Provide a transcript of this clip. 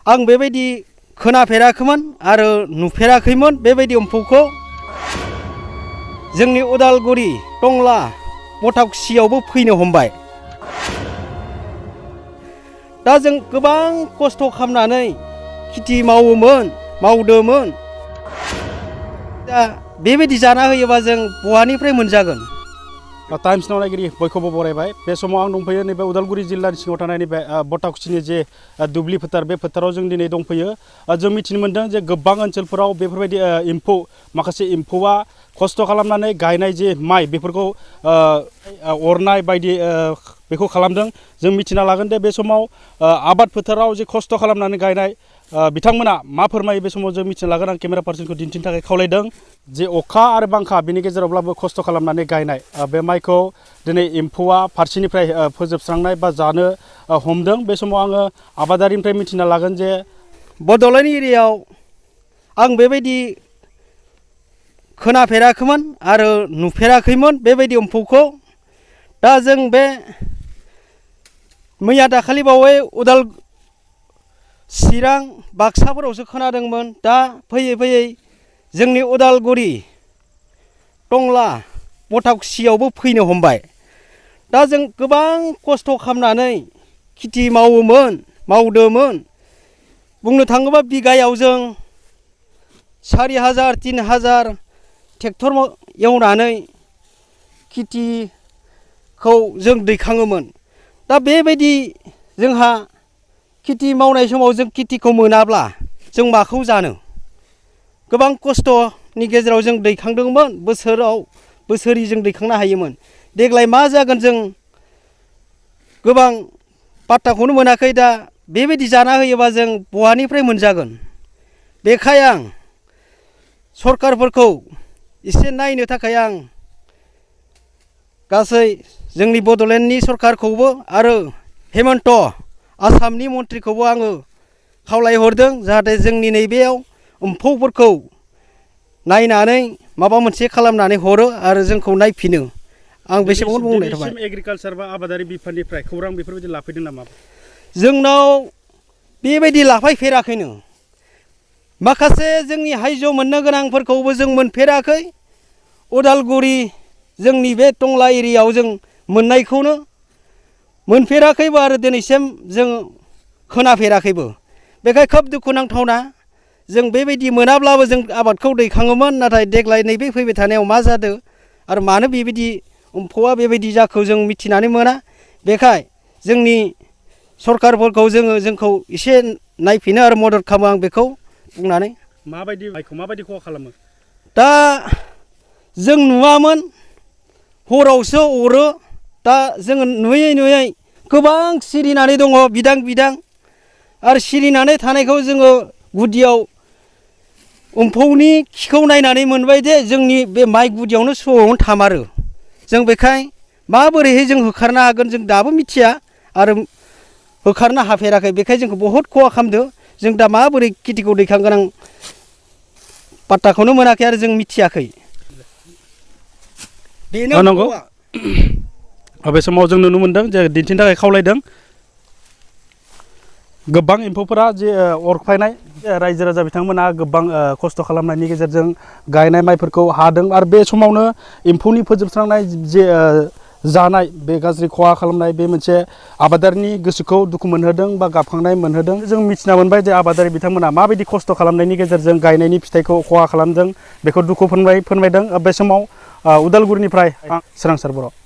आं बेबायदि खोनाफेराखैमोन आरो नुफेराखैमोन बेबायदि एम्फौखौ जोंनि उदालगुरि टंला बटाकुसियावबो फैनो हमबाय। दा जों गोबां खस्थ' खालामनानै खेथि मावदोंमोन। दा बेबायदि जाना होयोबा जों बहानिफ्राय मोनजागोन। टाइम्स नाव नायगिरि बयखौबो बरायबाय। बे समाव आं दंफैयो नैबे उदालगुरि जिल्लानि सिङाव थानाय नैबे बटाकुसिनि जे दुब्लि फोथार, बे फोथाराव जों दिनै दंफैयो। जों मिथिनो मोन्दों जे गोबां ओनसोलफोराव बेफोरबायदि एम्फौ, माखासे एम्फौआ खस्थ' खालामनानै गायनाय जे माइ बेफोरखौ अरनाय बायदि बेखौ खालामदों। जों मिथिना लागोन दे बे समाव आबाद फोथाराव जे खस्थ' खालामनानै गायनाय बिथांमोना मा फोरमायो बे समाव जों मिथिना लागोन। आं केमेरा पार्सनखौ दिन्थिनो थाखाय खावलायदों। जे अखा आरो बांखा बिनि गेजेरावब्लाबो खस्थ' खालामनानै गायनाय बे माइखौ दिनै एम्फौआ फारसेनिफ्राय फोजोबस्रांनाय बा जानो हमदों। बे समाव आङो आबादारिनिफ्राय मिथिना लागोन जे बड'लेण्ड एरियायाव आं बेबायदि खोनाफेराखैमोन आरो नुफेराखैमोन बेबायदि एम्फौखौ। दा जों बे मैया दाखालि बावै चिरां बाक्साफोरावसो खोनादोंमोन। दा फैयै फैयै जोंनि उदालगुरि टंला बटाकुसियावबो फैनो हमबाय। दा जों गोबां खस्थ' खालामनानै खेथि मावदोंमोन। बुंनो थाङोबा बिगायाव जों 4,000 3,000 ट्रेक्टर एवनानै खेथिखौ जों दैखाङोमोन। दा बेबायदि जोंहा खेथि मावनाय समाव जों खेथिखौ मोनाब्ला जों माखौ जानो? गोबां खस्थ'नि गेजेराव जों दैखांदोंमोन। बोसोरै जों दैखांनो हायोमोन। देग्लाय मा जागोन जों गोबां पात्ताखौनो मोनाखै। दा बेबायदि जाना होयोबा जों बहानिफ्राय मोनजागोन? बेखाय आं सरकारफोरखौ एसे नायनो थाखाय आं गासै जोंनि बड'लेण्डनि सरकारखौबो आरो हेमन्त आसामनि मन्थ्रिखौबो आङो खावलायहरदों जाहाथे जोंनि नैबेयाव एम्फौफोरखौ नायनानै माबा मोनसे खालामनानै हरो आरो जोंखौ नायफिनो। आं बेसेबां बुंनाय थाबाय। एग्रिकालसार बा आबादारि बिफाननिफ्राय खौरां बेफोरबायदि लाफैदों नामा? जोंनाव बेबायदि लाफैफेराखैनो। माखासे जोंनि हायज' मोननो गोनांफोरखौबो जों मोनफेराखै। उदालगुरि जोंनि बे टंला एरियायाव जों मोननायखौनो मोनफेराखैबो आरो दिनैसिम जों खोनाफेराखैबो। बेखाय खोब दुखुनांथावना। जों बेबायदि मोनाब्लाबो जों आबादखौ दैखाङोमोन। नाथाय देग्लाय नैबे फैबाय थानायाव मा जादों आरो मानो बेबायदि एम्फौआ बेबायदि जाखो जों मिथिनानै मोना। बेखाय जोंनि सरकारफोरखौ जोंखौ एसे नायफिनो आरो मदद खालामो। आं बेखौ बुंनानै माबायदि खहा खालामो? दा जों नुवामोन, हरावसो अरो। दा जोङो नुयै गोबां सिरिनानै दङ बिदां आरो सिरिनानै थानायखौ जोङो गुदियाव एम्फौनि खिखौ नायनानै मोनबाय जे जोंनि बे माइ गुदियावनो स'आवनो थामारो। जों बेखाय माबोरैहाय जों होखारनो हागोन जों दाबो मिथिया आरो होखारनो हाफेराखै। बेखाय जोंखौ बहुद खहा खालामदो। जों दा माबोरै खेथिखौ दैखांगोन आं पात्ताखौनो मोनाखै आरो जों मिथियाखै। बेनो नंगौ। बे समाव जों नुनो मोन्दों जे दिन्थिनो थाखाय खावलायदों। गोबां एम्फौफोरा जे अरख्लायनाय रायजो राजा बिथांमोना गोबां खस्थ' खालामनायनि गेजेरजों गायनाय माइफोरखौ हादों। आरो बे समावनो एम्फौनि फोजोबस्रांनाय जे जानाय, बे गाज्रि खहा खालामनाय, बे मोनसे आबादारिनि गोसोखौ दुखु मोनहोदों बा गाबखांनाय मोनहोदों। जों मिथिना मोनबाय जे आबादारि बिथांमोना माबायदि खस्थ' खालामनायनि गेजेरजों गायनायनि फिथाइखौ खहा खालामदों। बेखौ दुखु फोरमायदों। बे समाव उदालगुरिनिफ्राय आं सोरांसार बर'।